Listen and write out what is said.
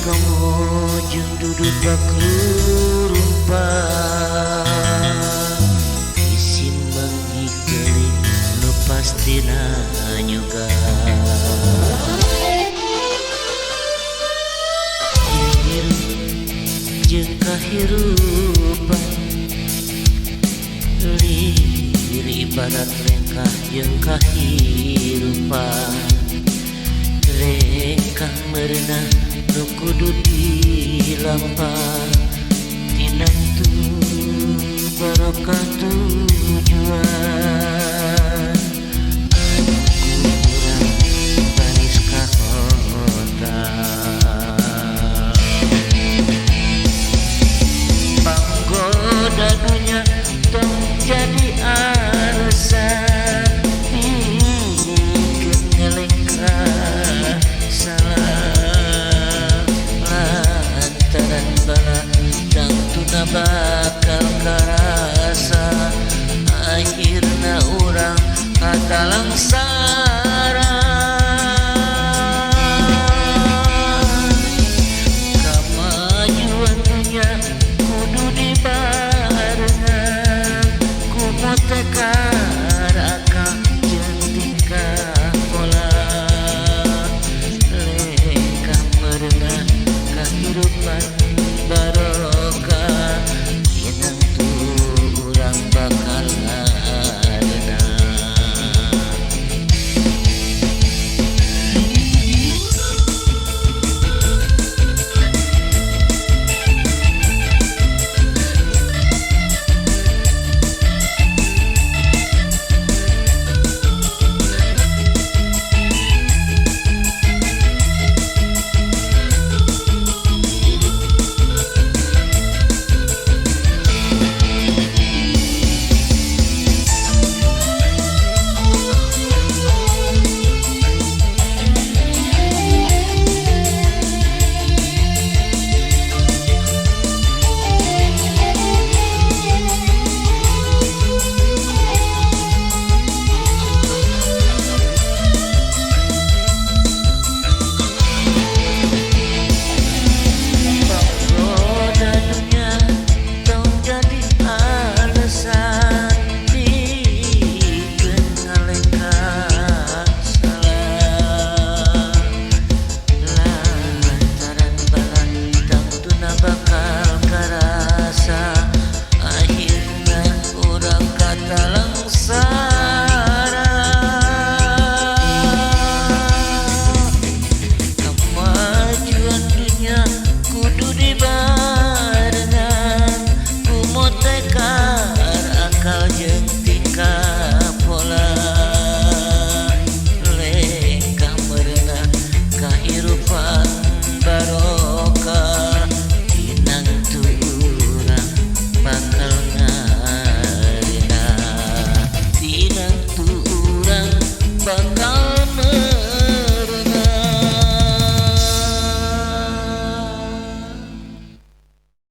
Komo jeung duduk bakurumpa isin manggih deui nu pastina nyuga jeung kahirupan lir ibarat lengkah jeung kahirupan lengkah merenah nu kudu dilampah tinantu barokah tujuan anu kurang baris kahota panggoda dunya tong jadi alasan pikeun ngelengkah salah lantaran bala dangtuna bakal karasa akhirna urang katalangsara kamajuan dunya kudu dibarengan ku motekad.